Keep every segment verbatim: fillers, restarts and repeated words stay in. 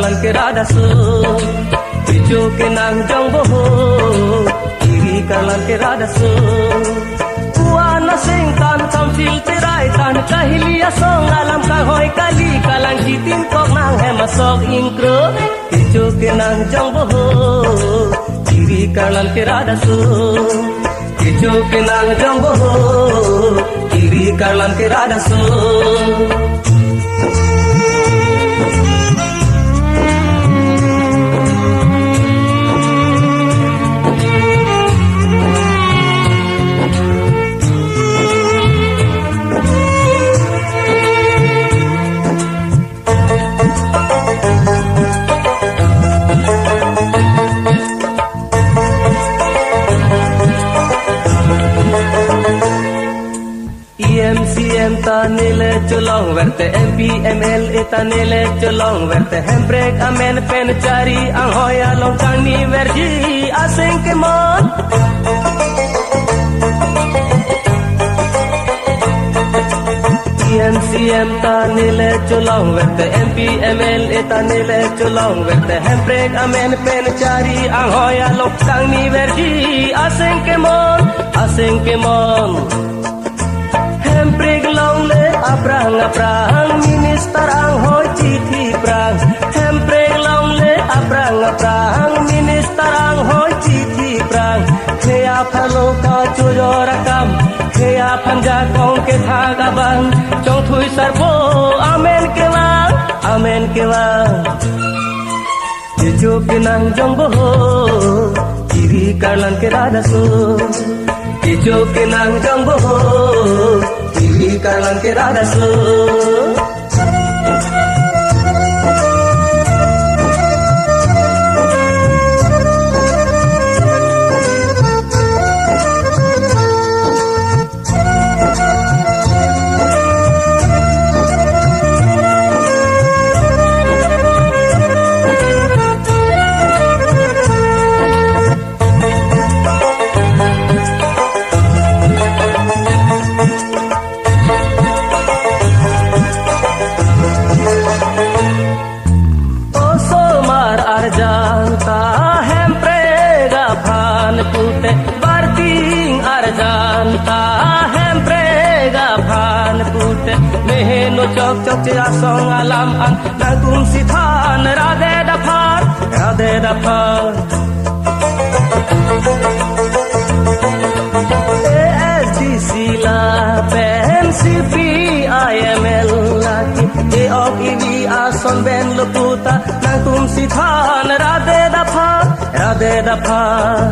Keradaso, kecho kenang jongboho, kiri karlan keradaso. Puan aseng tan, kamsil cherai tan, kahili asong alam kanghoi kali, kalang kitin kok nang hem asok ingkro. Kecho kenang jongboho, kiri karlan keradaso. Kecho kenang jongboho, kiri karlan keradaso. E M C M ta nele cholong verte, M P M L A ta nele cholong verte, hemprek amen pen chari anghoi along kangni verji aseng kemon. E M C M ta nele cholong verte, M P M L A ta nele cholong verte, hemprek amen pen chari anghoi along kangni verji aseng kemon, aseng kemon. Hemprek longle aphrang aphrang, minister anghoi chithi phrang. Hemprek longle aphrang aphrang, minister anghoi chithi phrang. Khei aphan lo kachojor akam, khei aphan jakong kethak abang, chongthui sarpo amen kevang, amen kevang. Kecho kenang jongboho, kiri karlan keradaso. Kecho kenang jongboho, kiri karlan keradaso. Osomar arjan ta hemprek aphan pute, barting arjan ta hemprek aphan pute, meheno chokchok che asong alam an, nangtum sithan radet aphan, radet aphan. A S D C lapen C P I M L lake, e-ok evi ason pen lo puta, nangtum sithan radet aphan, radet aphan.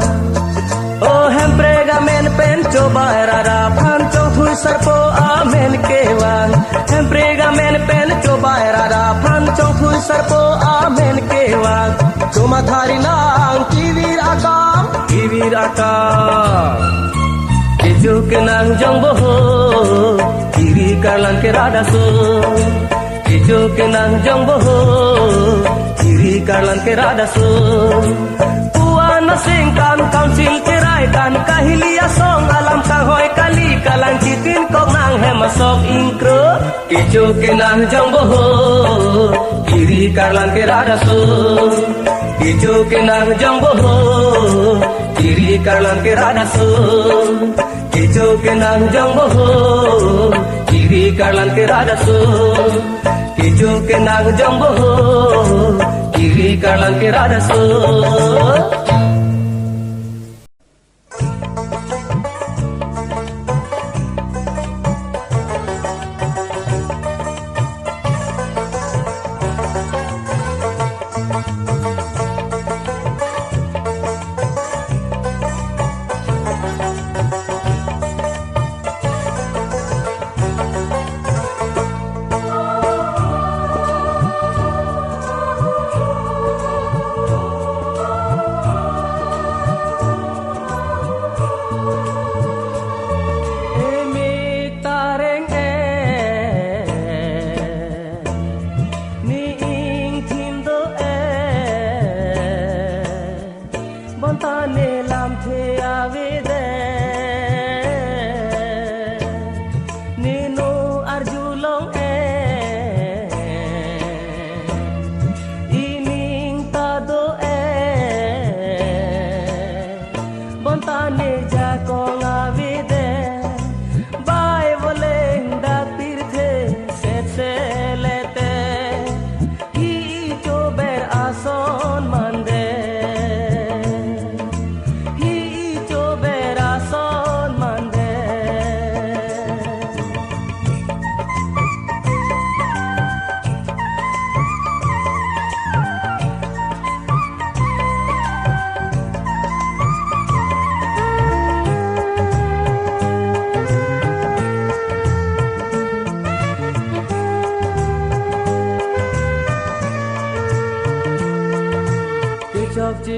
O hemprek amen pen chobai rat aphan, chongthui sarpo amen kevang. Hemprek amen pen chobai rat aphan, chongthui sarpo amen kevang. Chomathari nang kevir akam, kevir akam. Kecho kenang jongboho, kiri karlan keradaso. Kecho kenang jongboho, kiri karlan keradaso. Puan aseng tan, kamsil cherai tan, kahili asong alam kanghoi kali, kalang kitin kok nang hem asok ingkro. Kecho kenang jongboho, kiri karlan keradaso. Kecho kenang jongboho, kiri karlan keradaso. Kecho kenang jongboho, kiri karlan keradaso. Kecho kenang jongboho, kiri karlan keradaso.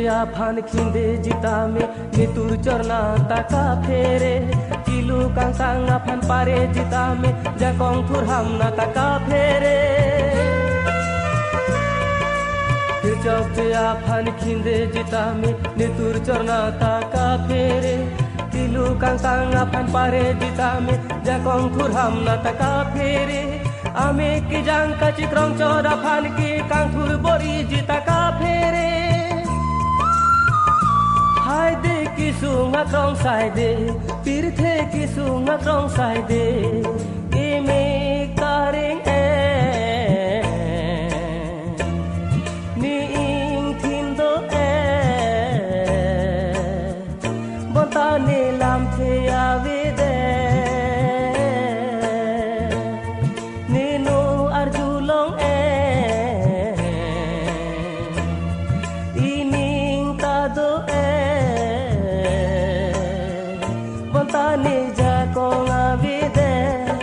aphan khinde jitame, netur chorna ta kaphere. Kilu kangtang aphan pare jitame, jakong thurham na ta kaphere. Hirchok che aphan khinde jitame, netur chorna ta kaphere. Kilu kangtang aphan pare jitame, jakong thurham na ta kaphere. Ame kejang kachikrong chot aphan ke kangthur bor-iji ta kaphere. Haide kesung akrong saide, pirthe kesung akrong saide, ime kareng e, ne ingthin do e. Bonta ne lamthe avedet, ne no arjulong e, ining ta do e. Bonta ne jakong avedet,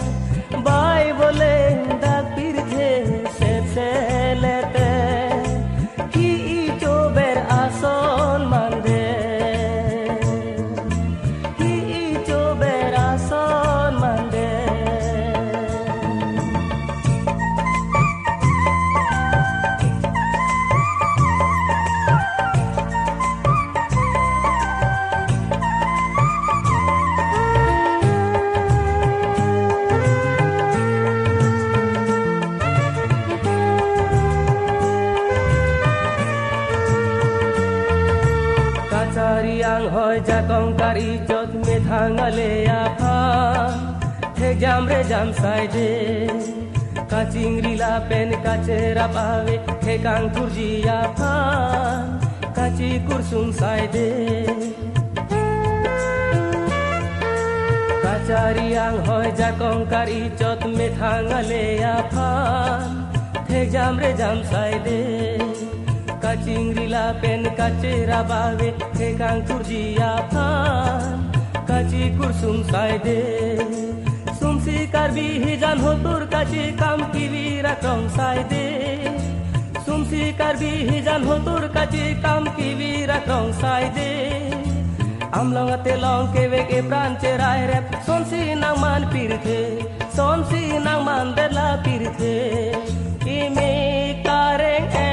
bai boleng dak pirthe setselet e. Hi ichober ason mande, hi ichober ason mande. Kachari anghoi jakong kar-ichot methang ale aphan thekjam rejam saide. Kachingri lapen kacherap ave thekang thurji aphan kachikursung saide. Kachari anghoi jakong kar-ichot methang ale aphan thekjam rejam saide. Kachingri lapen kacherap ave thekang thurji aphan kachikursung saide. Sumsi Karbi hijan hotur kachikam kevir akrong saide. Sumsi Karbi hijan hotur kachikam kevir akrong saide. Amlong atelong kevek epran cherai rep, sonsi nangman pirthe, sonsi nangmandet la pirthe, ime kareng e,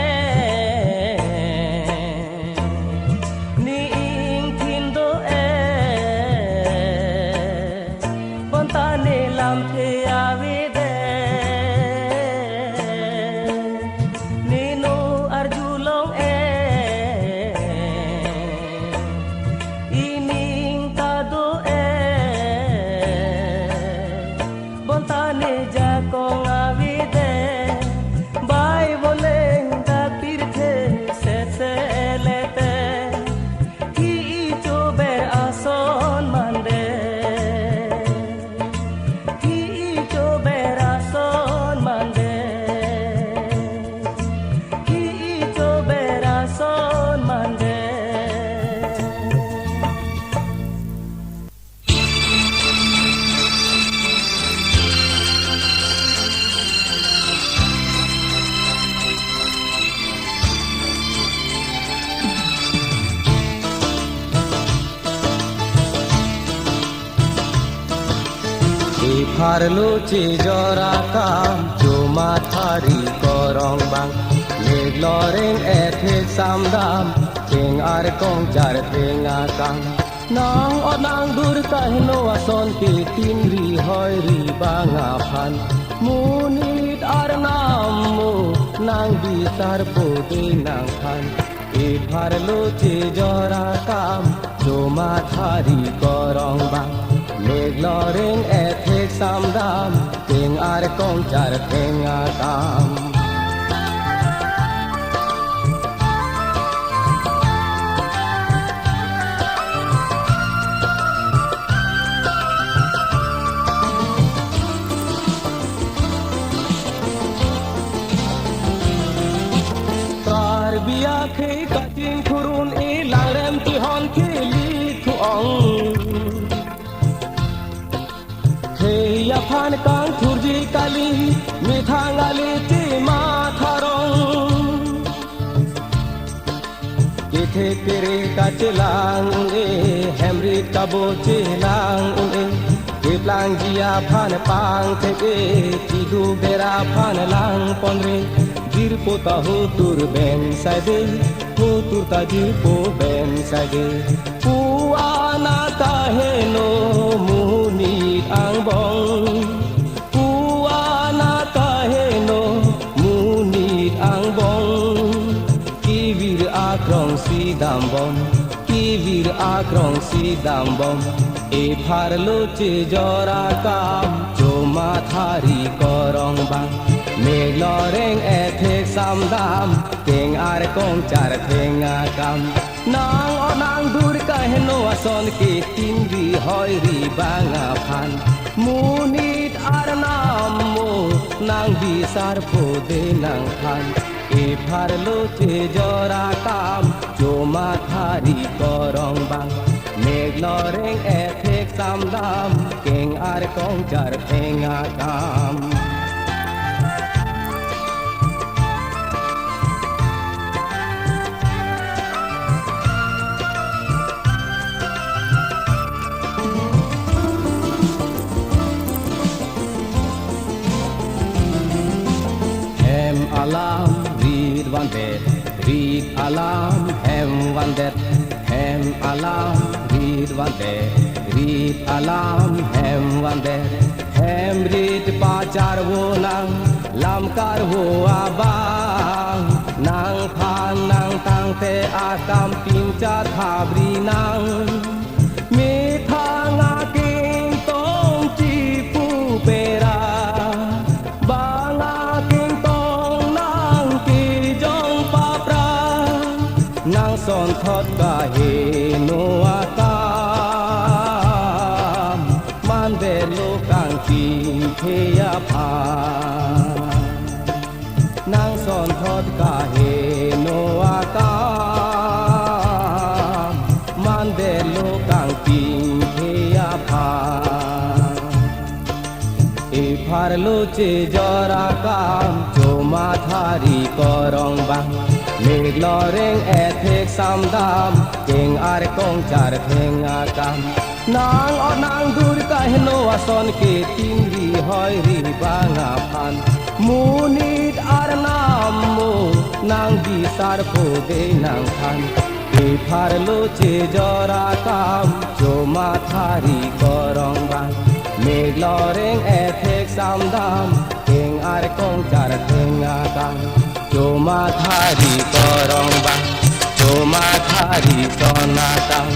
ne ingthin do e. Bonta ne lamthe avedet, ne no arjulong e, ining ta do e. Bonta ne jakong avedet, bai boleng dak pirthe setselet e. Hi ichober ason mande, hi ichober ason mande, hi ichober ason mande. Ipharlo chejor akam, chomathari korong bang, mek loreng ethek samdam, cheng arkong chartheng akam. Nang-ot nangdur kaheno ason ke tin ri hoi ri bang aphan, monit arnam mo nang bisar po de nangphan. Ipharlo chejor akam, chomathari korong bang, mek loreng ethek samdam, cheng arkong chartheng akam. Karbi akhei kachingthur un-e, langrem kehon keli thu-ong. Khei aphan kangthurji kali, methang ale chematha rong. Ke Thepere kachelang un-e, hemrit kabo chelang un-e, keplangji aphan pangthek-e, chiduk der aphan langponre, jirpo ta hotur bensai de, hotur ta jirpo bensai de. Pu-an ta heno monit angbong, pu-an ta heno monit angbong. Kevir akrongsi dambom, kevir akrongsi dambom. Epharlo chejor akam, chomathari korong bang. Mekloreng ethek samdam, keng arkong chartheng akam. Nang-o nangdur kaheno ason ke tingri hoiri bang aphan. Monit arnam mo nangbisarpo de nangphan. Epharlo chejor akam, chomathari korong bang. Mekloreng ethek samdam, keng arkong chartheng akam. Hem alam rit vandet, rit alam hem vandet, hem alam rit vandet, rit alam hem vandet. Hem rit pacharvo nang, lam karvo abang, nangphan nangtangte akam pin chathabri nang. Methang akeng tong chipu pera, bang akeng tong nangkejong papra, nangsonthot kaheno akam, mandetlo kangtingthe aphan. Nangsonthot kaheno akam, mandetlo kangtingthe aphan. Epharlo chejor akam, chomathari korong bang. Mekloreng ethek samdam, keng arkong chartheng akam. Nang-o nangdur kaheno ason ke tingri hoiri bang aphan. Monit arnam mo nangbisarpo de nangphan. Epharlo chejor akam, chomathari korong bang. Mekloreng ethek samdam, keng arkong chartheng akam. Chomathari korong bang, chomathari son akam.